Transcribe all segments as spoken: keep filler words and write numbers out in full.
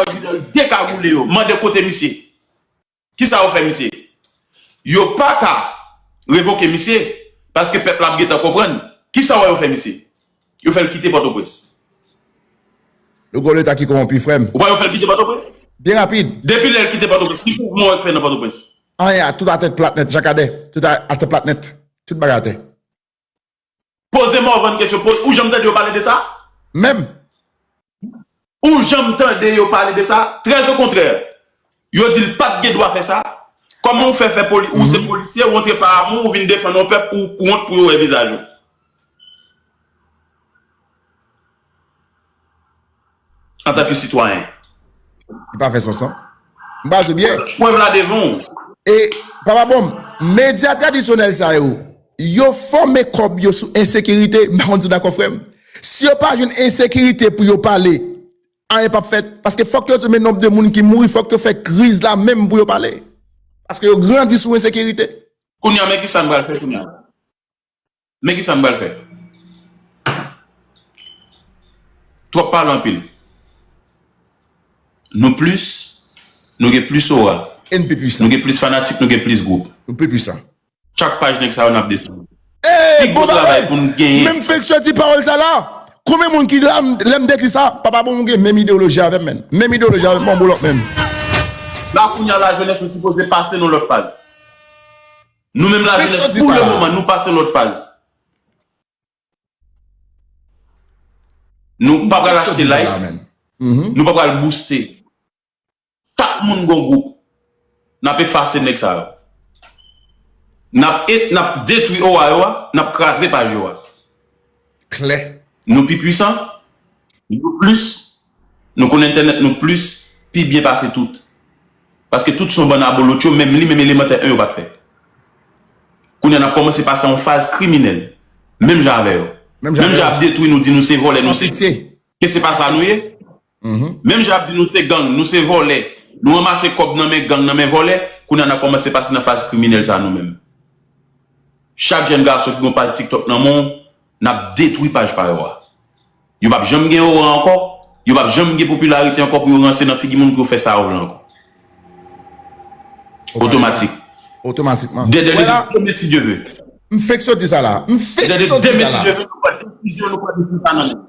yo degagoule yo, mande kote misye. Kisa yo fè misye? Yo pa ka revoke misye, paske pèp la ap gentan konprann. Kisa w wè yo fè misye? Yo fè l kite Pòtoprens. Yo gen yon leta ki kowonpi, frè m. Ou pa yo fè l kite Pòtoprens? Byen rapid. Depi lè l kite Pòtoprens, ki mouvman w wè k fè nan Pòtoprens? Anyen, tout atè plat nèt, Jakadè. Tout atè plat nèt. Tout bagay atè. Poze Morvan kesyon, poze, ou janm tande yo pale de sa? Menm. Ou janm tande yo pale de sa? Trè okontrè, yo di l pa t gen dwa fè sa. Kòman w fè fè poli, ou se polisye, ou antre pa amou, ou vin defann yon pèp, ou, ou wont pou yo wè vizaj ou. Antanke sitwayen. Li pa fè sans non. M pa sou byen. Prèv la devan w. E, papa bon, medya tradisyonèl sa yo, yo fòme kòb yo sou ensekirite, m pa konn si w dakò frè m. Si yo pa jwenn ensekirite pou yo pale, anyen p ap fèt. Paske fòk yo di men nonb de moun ki mouri, fòk yo fè kriz la menm pou yo pale. Paske yo grandi sou ensekirite. Kounye a, men kisa n pral fè kounye a. Men kisa m pral fè. Twòp pale anpil. Nou plis, nou gen plis ora. E n pi pwisan. Nou gen plis fanatik, nou gen plis gwoup. Nou pi pwisan. Chak paj nèg sa yo n ap desann. Pi gwo travay pou n genyen. Menm fenk soti pawòl sa la. Konbyen moun ki la lè m dekri sa? Papa bon, ou gen menm ideyoloji avè m, menn. Menm ideyoloji avè m, bon, bon lòt menn. La kounye a lajenès nou sipoze pase nan lòt faz. Nou menm lajenès pou le moman nou pase lòt faz. Nou pa pral achte like, nou pa pral booste. Chak moun gon gwoup. N ap efase nèg sa yo. N ap e, n ap detwi owa yo a, n ap kraze paj yo a. Klè. Nou pi pwisan, nou plis, nou konn entènèt nou plis, pi byen pase tout. Paske tout se yon bann abolotcho, menm li menm elemantè en yo pa t fè. Kounye a n ap kòmanse pase a yon faz kriminèl. Menm jan avè yo. Menm jan ap detwi nou, di nou se vòlè, nou se. Ke se pa sa nou ye? Menm jan ap di nou se gang, nou se vòlè, nou ranmase kòb nan men gang, nan men vòlè, kounye a n ap kòmanse pase nan faz kriminèl sa nou menm. Chak jèn gason ki gon paj TikTok nan men w, n ap detwi paj pa yo a. Yo p ap janm gen ora ankò, yo p ap janm gen popilarite ankò pou yo ranse nan figi moun pou yo fè sa yo vle ankò. Otomatik. Otomatikman. Dèdè de demen si Dye ve. M fenk soti sa la. M fenk soti sa la. Dèdè de demen si Dye ve, nou pral desizyon, nou pral desizyon sa nan men.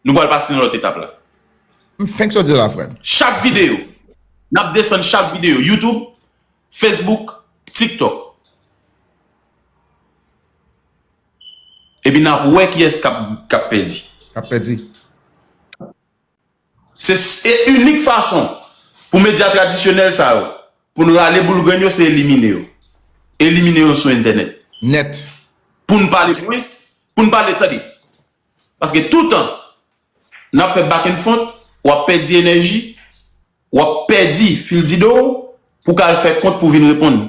Nou pral pase nan lòt etap la. M fenk soti la, frè m. Chak videyo, n ap desann chak videyo, YouTube, Facebook, TikTok. Epi n ap wè kiyès k ap, k ap pèdi. K ap pèdi. Se, se inik fason pou medya tradisyonèl sa yo, pou n rale boul grenn yo, se elimine yo. Elimine yo sou entènèt. Nèt. Pou n pale mwens, pou n pale, tande. Paske toutan n ap fè back and front, w ap pèdi enèji, w ap pèdi fil dide w pou w ka al fè kont pou w vin reponn.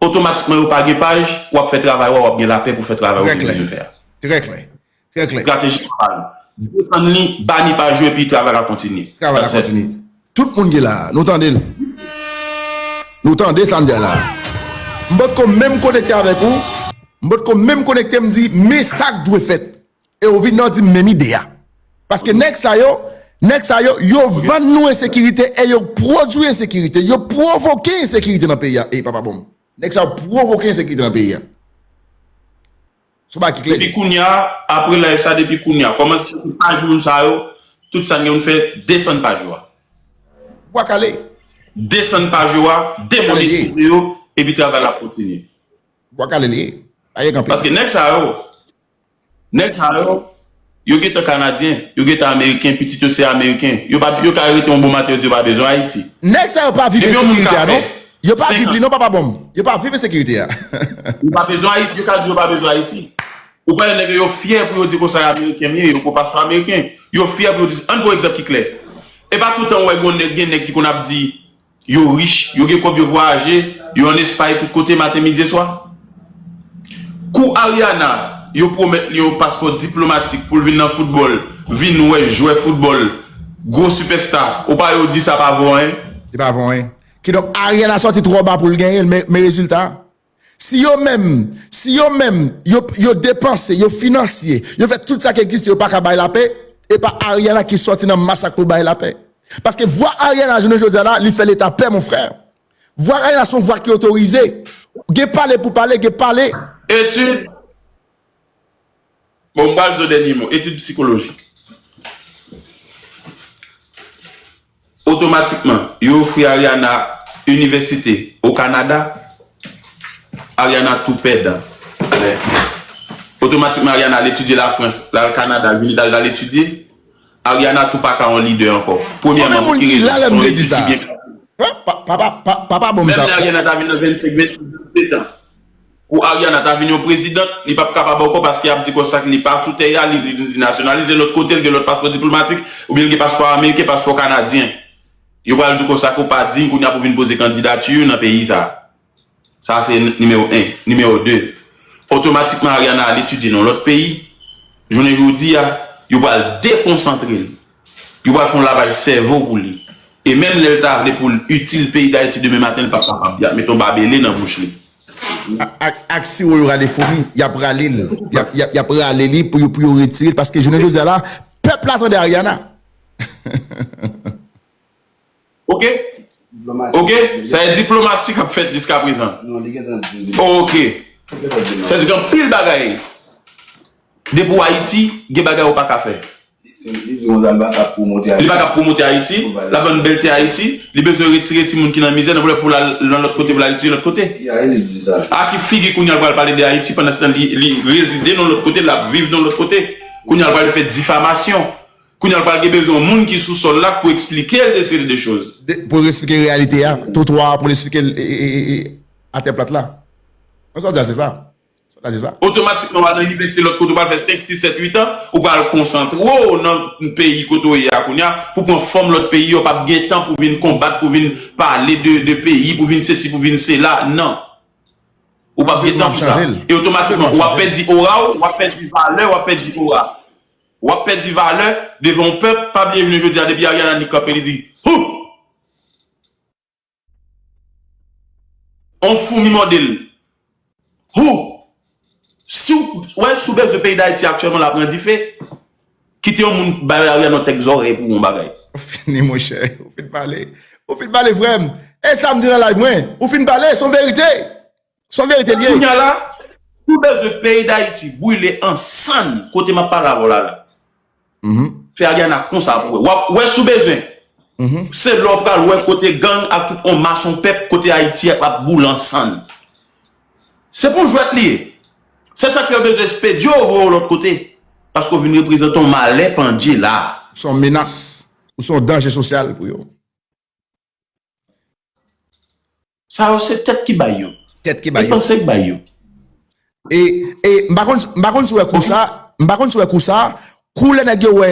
Otomatikman yo pa gen paj, w ap fè travay w a, w ap gen lapè pou w fè travay ou te bezwen fè a. Trè klè. Trè klè. Estrateji pa l. Desann li, bani paj yo epi travay la kontinye. Travay la kontinye. Tout moun ki la a, nou tande l. Nou tande sa m di a la a. M potko menm konekte avèk ou. M potko menm konekte, m di men sa k dwe fèt. E ou vin nan di m menm ide a. Paske nèg sa yo, nèg sa yo, yo vann nou ensekirite e yo pwodui ensekirite. Yo pwovoke ensekirite nan peyi a. E papa bon. Nèg sa yo pwovoke ensekirite nan peyi a. Se yon bagay ki klè. Depi kounye a, apre live sa, depi kounye a, kòmanse sou paj moun sa yo, tout sa n gen pou n fè, desann paj yo a. Bwa kale. Desann paj yo a, demonetize yo, epi travay la ap kontinye. Bwa kale li ye. Pa gen kanpe. Paske nèg sa yo, nèg sa yo, yo gentan Kanadyen, yo gentan Ameriken, pitit yo se Ameriken. Yo pa, yo ka rete yon bon maten, yo di yo pa bezwen Ayiti. Nèg sa yo pa viv ensekirite a non. Yo pa viv li non, papa bon m. Yo pa viv ensekirite a. Yo pa bezwen Ayiti, yo ka di yo pa bezwen Ayiti. Ou pa wè nèg yo, yo fyè pou yo di konsa Ameriken m ye, yo pwopasyon Ameriken. Yo fyè pou yo di, ann pran egzanp ki klè. E pa toutan w wè gon nèg, gen nèg ki konn ap di, yo rich, yo gen kòb, yo vwayaje, yo ann Espay tout kote maten, midi e swa. Kou Ariana, yo pwomèt li yon paspò diplomatik pou l vin nan foutbòl, vin wè jwè foutbòl, gwo sipèsta, ou pa wè yo di sa pa vo anyen? Li pa vo anyen. Kidonk, Ariana sòti twò ba pou l genyen l, men, men rezilta a. Si yo menm, si yo menm, yo, yo depanse, yo finansye, yo fè tout sa ki egziste, yo pa ka bay lapè, e pa Ariana ki sòti nan masak pou bay lapè. Paske vwa Ariana jounen jodi a la, li fè Leta pè, mon frè. Vwa Ariana se yon vwa ki otorize. Gen pale pou pale, gen pale. Etid. Bon, m pral di w dènye mo. Etid sikolojik. Otomatikman, yo ofri Ariana inivèsite o Kanada. Ariana tou pèdan. Otomatikman, Ariana al etidye Lafrans, l al Kanada, l vin Etazini, l al etidye. Ariana tou pa ka yon lidè ankò. Premyèman, pou ki rezon? Papa, papa, papa, papa, bon, menm lè Ariana ta vin nan vennsenk, vennsentan, pou Ariana ta vin yon prezidant, li p ap kapab ankò paske y ap di konsa ke li pa sou tè a, li, li, li nasyonalize lòt kote, l gen lòt paspò diplomatik, oubyen l gen paspò ameriken, paspò kanadyen. Yo pral di w konsa ke w pa diy kounye a pou vin poze kandidati nan peyi sa. Sa se nimewo en. Nimewo de, otomatikman Ariana al etidye nan lòt peyi. Jounen jodi a, yo pral dekonsantre l. Yo pral fè yon lavaj sèvo pou li. E menm lè l ta vle pou l itil peyi Dayiti demen maten, l p ap kapab. Y ap mete yon babele nan bouch li. Ak, ak siwo yo rale foumi, y ap rale l. Y ap, y ap, y ap rale li pou yo, pou yo retire l. Paske jounen jodi a la, pèp la tande Ariana. Ok? Ok? Sa e diplomasi k ap fèt jiska prezan. Non, li gentan di li. Ok. Li gentan di non. Sa di gen anpil bagay. Depi w Ayiti, gen bagay ou pa ka fè. Li di, li di konsa, li pa ka pwomote Ayiti. Li pa ka pwomote Ayiti, l ap vann bèlte Ayiti, li bezwen retire timoun ki nan mizè, nan pwoblèm pou l al nan lòt kote, pou l al etidye lòt kote. Ya, e li di sa. A ki figi kounye a l pral pale de Ayiti, pandan se tan li, li rezide nan lòt kote, l ap viv nan lòt kote. Kounye a l pral fè difamasyon. Kounye a l pral gen bezwen yon moun ki sou sòl la pou eksplike l de seri de choz. De, pou l eksplike reyalite a, twotwa a, pou l eksplike l, e, e, e, e, atè plat la. Mwen sa w di a se sa. Sa w di a se sa. Otomatikman, w al nan inivèsite lòt kote, w pral fè senk, sis, sèt, uit an, ou pral konsantre w nan peyi kote w ye a kounye a, pou pran fòm lòt peyi yo, p ap gen tan pou vin konbat, pou vin pale de, de peyi, pou vin sesi, pou vin sela. Non. Ou p ap gen tan pou sa. E otomatikman, w ap pèdi ora w, w ap pèdi valè, w ap pèdi ora. W ap pèdi valè devan yon pèp. Pa bliye jounen jodi a, depi Ariana Nick kanpe, li di, hou! On foumi mòde l. Hou! Si w, wè, si w bezwen peyi Dayiti aktyèlman, l ap pran dife. Kite yon moun bay Ariana yon tèk zòrèy pou yon bagay. Ou fini, monchè. Ou fin pale. Ou fin pale, frè m. E sa m di nan live mwen. Ou fin pale, se yon verite. Se yon verite l ye. Kounye a la, si w bezwen peyi Dayiti brile an sann, kote m ap pale avè w la la. Fè Ariana konsa pou wè. W ap wè si w bezwen. Se lè w pral wè kote gang ak tout on mason pèp, kote Ayiti ap, ap boule an sann. Se pou jwèt li ye. Se sa k fè yo bezwen espedye w, voye w lòt kote. Paske w vin reprezante yon malè pandye la. Ou se yon menas. Ou se yon danje sosyal pou yo. Sa yo se tèt ki bay yo. Tèt ki bay yo. E panse k bay yo. E, e m pa konn, m pa konn si w wè kou sa, m pa konn si w wè kou sa, kou lè nèg yo wè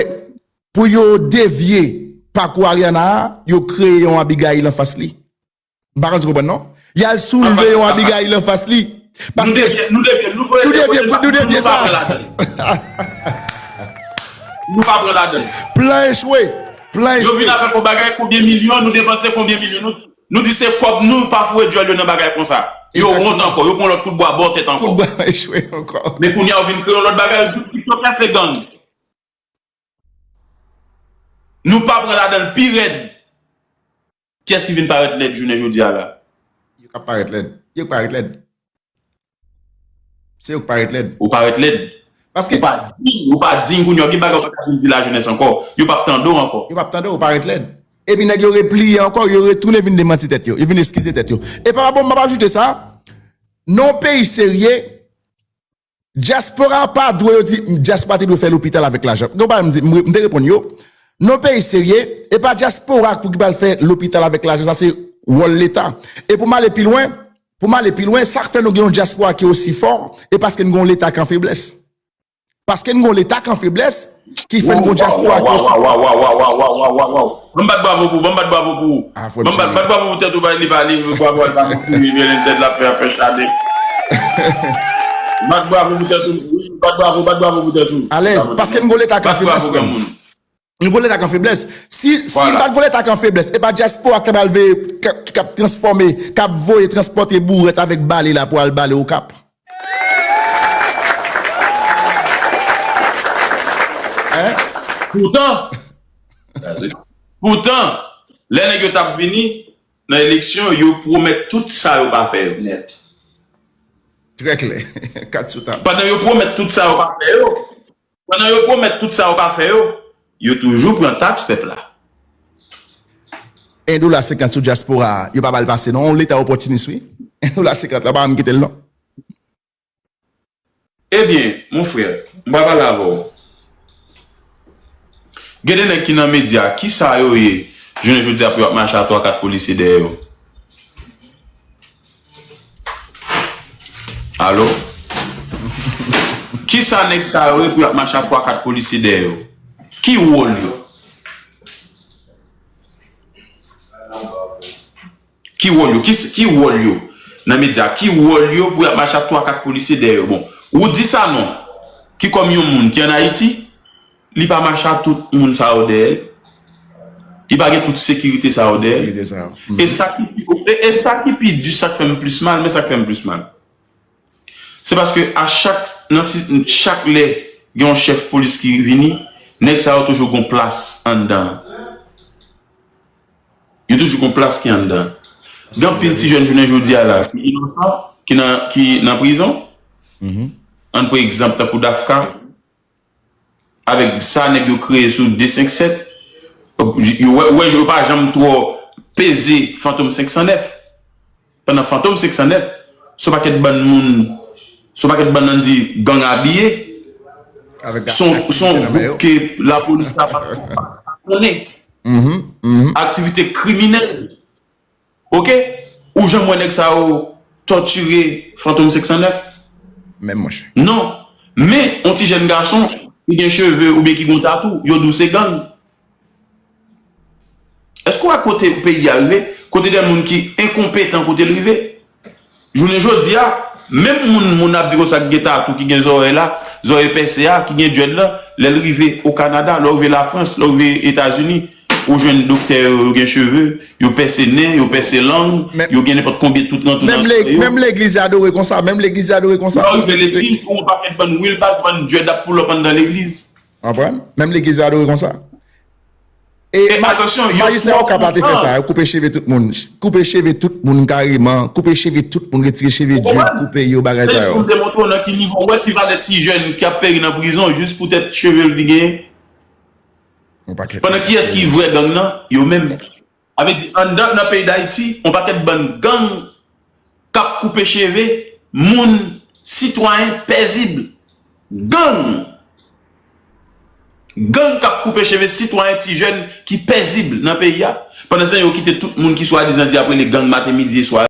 pou yo devye pakou Ariana a, yo kreye yon Abigail anfas li. M pa konn si w konprann non. Y al soulve yon Abigail anfas li. Paske nou devye, nou devye, nou devye sa. Nou pa pran ladann. Nou pa pran ladann. Plan echwe. Plan echwe. Yo vin avèk yon bagay, konbyen milyon, nou depanse konbyen milyon. Nou, nou di se kòb nou, pa foure dyòl yo nan bagay konsa. Yo wont ankò, yo pran lòt kout bwa bò tèt ankò. Kout bwa echwe ankò. Men kounye a, yo vin kreye yon lòt bagay, yo di TikTok la se gang. Nou pa pran ladann pi rèd. Kiyès ki vin parèt lèd jounen jodi a la? Yo k ap parèt lèd. Yo k parèt lèd. Se yo k parèt lèd. Ou parèt lèd. Paske ou pa diy, ou pa diy kounye a, gen bagay ou pa ka vin di lajenès ankò. Yo p ap tande w ankò. Yo p ap tande w, ou parèt lèd. Epi nèg yo repliye ankò, yo retounen vin demanti tèt yo, yo vin eskize tèt yo. E papa bon, m ap ajoute sa, nan yon peyi serye, dyaspora pa dwe yo di, dyaspora te dwe fè lopital avèk lajan. Gen yon bagay m di, m, m te reponn yo, nan yon peyi serye, e pa dyaspora pou ki pral fè lopital avèk lajan, sa se wòl Leta. E pou m ale pi lwen, pou m ale pi lwen, sa k fè nou gen yon dyaspora ki osi fò, e paske n gen yon Leta ki an feblès. Paske n gen yon Leta ki an feblès, ki fè n gen yon dyaspora ki osi fò. Waw, waw, waw, waw, waw, waw, waw, waw, waw. Ban m bat bravo pou, ban m bat bravo pou ou. Ban m bat, bat bravo pou tèt ou, li pa, li, bravo, li pa pou li, li, li, tèt la fè, fè chale. Bat bravo pou tèt ou, wi, bat bravo, bat bravo pou tèt ou. Alèz, paske n gen yon Leta ki an feblès, frè m. Nou gen yon Leta k an feblès. Si, si n pa t gen yon Leta k an feblès, e pa dyaspora k ta pral veye, k, k ap transfòme, k ap voye transpòte bourèt avèk bale la pou al bale Okap. Hein? Poutan, Poutan, lè nèg yo t ap vini nan eleksyon, yo pwomèt tout sa yo pa fè yo. Nèt. Trè klè. Kat sou tab. Pandan yo pwomèt tout sa yo pa fè yo, pandan yo pwomèt tout sa yo pa fè yo, yo toujou pran taks pèp la. En dola senkant sou dyaspora a, yo pa ba l pase non. Yon leta opòtinis wi. En dola senkant la, pa menm kite l non. Ebyen, mon frè, m pral pale avè w. Gen de nèg ki nan medya, kisa yo ye jounen jodi a pou y ap mache a twa kat polisye dèyè yo? Alo? Kisa nèg sa yo ye pou y ap mache a twa kat polisye dèyè yo? Ki wòl yo? Ki wòl yo? Ki, ki wòl yo nan medya? Ki wòl yo pou y ap mache ak twa kat polisye dèyè yo? Bon, ou di sa non. Ki kòm yon moun ki ann Ayiti, li pa mache ak tout moun sa yo dèyè l. Li pa gen tout sekirite sa yo dèyè l. E sa ki pi, e, e sa ki pi di, sa k fè m plis mal, men sa k fè m plis mal. Se paske a chak, nan si, chak lè gen yon chèf polis ki vini, nèg sa yo toujou gon plas anndan. Yo toujou gon plas ki anndan. Gen anpil ti jèn jounen jodi a la ki inosan, ki nan, ki nan prizon. Ann pran egzanp tankou Dafka. Avèk sa nèg yo kreye sou de senk sèt, yo wè, wè yo pa janm twò peze Fantom senk san nèf. Pandan Fantom senk san nèf, se yon pakèt bann moun, se yon pakèt bann nan di gang abiye. Se yon gwoup ke lapolis la pa konnen. Aktivite kriminèl. Oke? Ou janm wè nèg sa yo tòtire Fantom senk san nèf? Menm monchè. Non. Men, yon ti jèn gason ki gen cheve oubyen ki gon tatou, yo di w se gang. Èske w wè kote peyi a rive? Kote de moun ki enkonpetan kote l rive? Jounen jodi a, menm moun, moun ap di konsa ki gen tatou, ki gen zòrèy la, zòrèy pèse a, ki gen dread la, lè l rive o Kanada, lè w rive Lafrans, lè w rive Etazini, ou jwenn doktè yo, yo gen cheve, yo pèse nen, yo pèse lang, yo gen nenpòt konbyen tout rant nan tè yo. Menm legliz yo adore konsa, menm legliz yo adore konsa. Lè w rive legliz, ou yon pakèt bann wheelbag, bann dread ap pull up anndan legliz. Konprann? Menm legliz yo adore konsa. E majistra Okap la te fè sa, koupe cheve tout moun. Koupe cheve tout moun kareman, koupe cheve tout moun, retire cheve dread, koupe yo, bagay sa yo. Se pou m te montre w nan ki nivo, ou wè ki valè ti jèn ki ap peri nan prizon jis poutèt cheve l li genyen. Pandan kiyès ki vrè gang nan? Yo menm. Sa vle di, anndan nan peyi Dayiti, yon pakèt bann gang k ap koupe cheve moun, sitwayen pezib. Gang! Gang k ap koupe cheve sitwayen, ti jèn ki pezib nan peyi a. Pandan se tan yo kite tout moun ki swadizan di ap rele gang maten, midi e swa